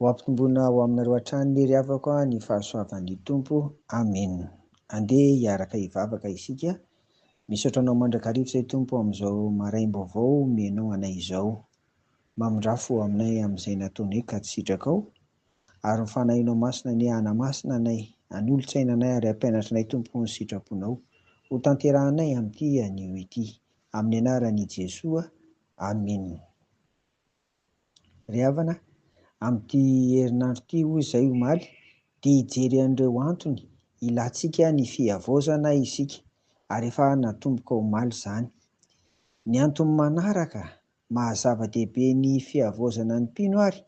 Ho ampitomboina ho aminareo hatrany ny ry havako ny fahasoavan'ny Tompo. Amena. Andeha hiaraka hivavaka isika. Misaotra anao mandrakariva izay Tompo amin'izao maraim-baovao omenao anay izao. Mamindrafo aminay amin'izay nataonay ka tsy sitrakao. Ary ny Fanahinao Masina anie hanamasina anay, hanolo-tsaina anay ary hampianatra anay Tompo ny sitraponao. Ho tanterahanay amin'ity anio ity. Amin'ny anaran'i Jesoa. Amena. Ry havana, amin'ity herinandro ity hoy izay omaly dia hijery an'ireo antony ilantsika ny fihavaozana isika ary efa natomboka omaly izany. Ny antony manaraka maha zava-dehibe ny fihavaozana ny mpino ary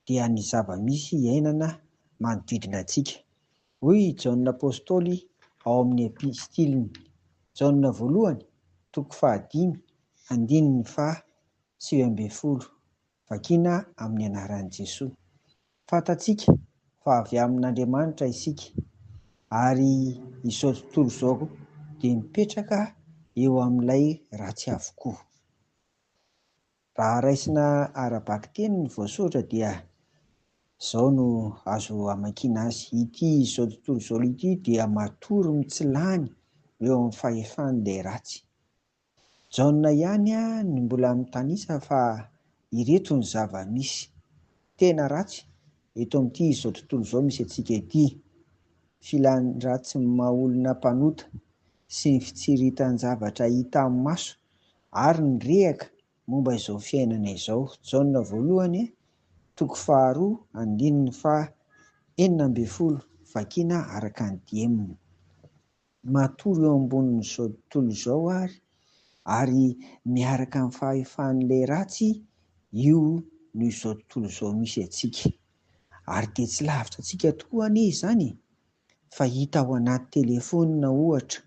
dia ny zava-misy iainana manodidina antsika. Hoy i Jaona Apostoly ao amin'ny epistiliny, Jaona voalohany, toko fahadimy, andininy faha 19, Vakina amin'ny anaran'i Jesoa. Fantatsika fa avy amin'Andriamanitra isika, ary izao tontolo izao dia mipetraka eo amin'ilay ratsy avokoa. Raha raisina ara-bakiteny ny voasoratra dia izao no azo amakiana azy, Ity izao tontolo izao ity dia matory mitsilany eo amin'ny fahefan'ilay ratsy. Jaona ihany no mbola mitanisa fa ireto ny zava-misy tena ratsy eto amin'ity izao tontolo izao misy antsika ity, filan-dratsy maha olona mpanota sy ny fitsiritan-javatra hita amin'ny maso ary ny rehaka momba izao fiainana izao. Jaona voalohany, toko faharoa, andininy faha 16, vakiana araka ny diem. Matory eo ambonin'izao tontolo izao ary, ary miaraka amin'ny fahefan'ilay ratsy, io no izao tontolo izao misy antsika. Ary dia tsy lavitra antsika tokoa anie izany e! Fa hita ao anaty telefonina ohatra,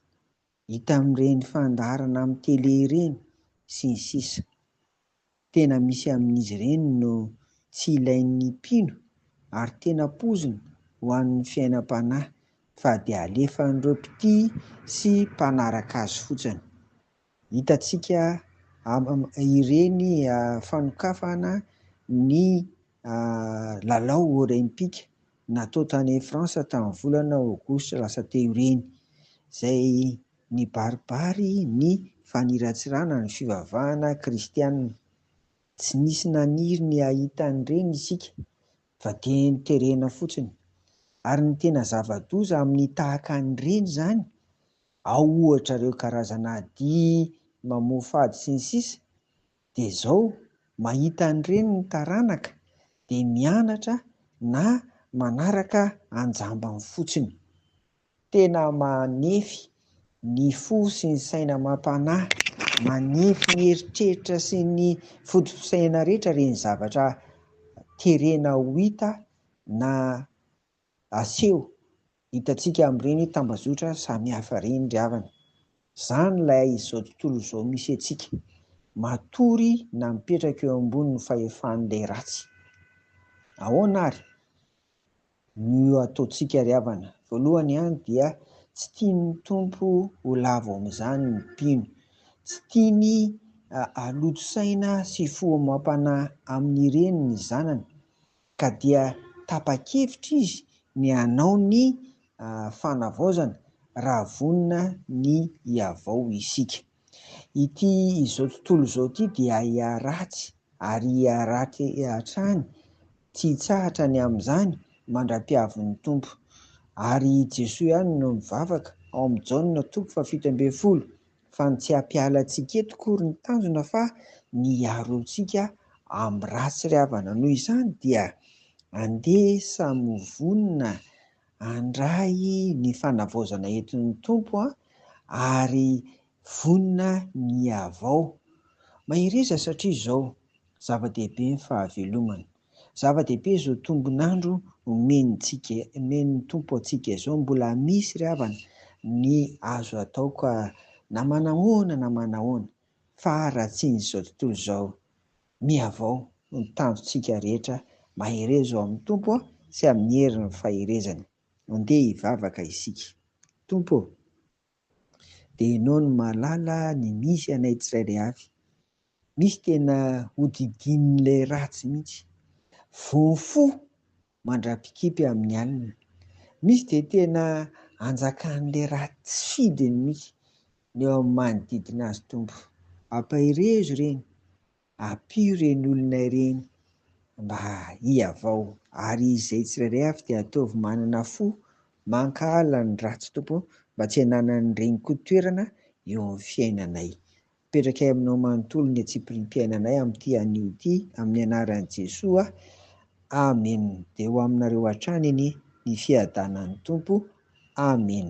hita amin'ireny fandaharana amin'ny tele ireny, sy ny sisa. Tena misy amin'izy ireny no tsy ilain'ny mpino ary tena poizina ho an'ny fiainam-panahy fa dia alefan'ireo mpitia sy mpanaraka azy fotsiny. Hitantsika ireny fanokafana ny lalao Olaimpika natao tany France tamin'ny volana aogositra lasa teo ireny, izay Nibaribary ny faniratsirana ny fivavahana kristiana. Tsy nisy naniry ny hahita an'ireny isika fa dia noterena fotsiny. Ary ny tena zava-doza amin'ny tahaka an'ireny izany, ao ohatra ireo karazana dihy mamoafady sy ny sisa, dia izao, mahita an'ireny ny taranaka dia mianatra na manaraka anjambany fotsiny. Tena manefy ny fo sy ny saina amam-panahy, manefy ny eritreritra sy ny foto-pisainana rehetra ireny zavatra terena ho hita na aseho hitantsika amin'ireny tambazotra samihafa ireny ry havana. Izany ilay izao tontolo izao misy antsika, matory na mipetraka eo ambonin'ny fahefan'ilay ratsy. Ahoana ary no ataontsika ry havana? Voalohany ihany dia tsy tian'ny Tompo ho lavo amin'izany ny mpino. Tsy tiany haloto saina sy fo amam-panahy amin'ireny ny zanany, ka dia tapa-kevitra izy ny hanao ny fanavaozana raha vonona ny hihavao isika. Ity izao tontolo izao ity dia hiharatsy ary hiharatsy hatrany, tsy hitsahatra ny amin'izany mandra-piavin'ny Tompo. Ary i Jesoa ihany no mivavaka ao amin'ny Jaona toko faha-17 fa ny tsy hampiala antsika eto akory ny tanjona fa ny hiaro antsika amin'ny ratsy ry havana. Noho izany dia andeha samy ho vonona handray ny fanavaozana entin'ny Tompo ary vonona ny hihavao. Mahereza satria izao, zava-dehibe ny fahavelomana. Zava-dehibe izao tombon'andro omentsika, omen'ny Tompo antsika izao. Mbola misy ry havana ny azo atao ka na manahoana na manahoana fa haratsian'izao tontolo izao. Mihavao ny tanjontsika rehetra, mahereza ao amin'ny Tompo sy amin'ny herin'ny faherezany. Andeha hivavaka isika. Tompo ô, dia Ianao no mahalala ny misy anay tsirairay avy. Misy tena hodidinin'ilay ratsy mihitsy. Voa ny fo. mandra-pikipy amin'ny alina. Misy dia tena anjakan'ilay ratsy fidiny mihitsy ny eo amin'ny manodidina azy Tompo. Ampaherezo ireny, ampio ireny olona ireny mba hihavao. Ary izay tsirairay avy dia ataovy manana fo mankahala ny ratsy Tompo mba tsy hananan'ireny koa toerana eo amin'ny fiainanay. Apetrakay aminao manontolo ny antsipiriam-piainanay amin'ity anio ity, amin'ny anaran'i Jesoa. Amen. Dia ho aminareo hatrany anie ny fiadanan'ny Tompo. Amen.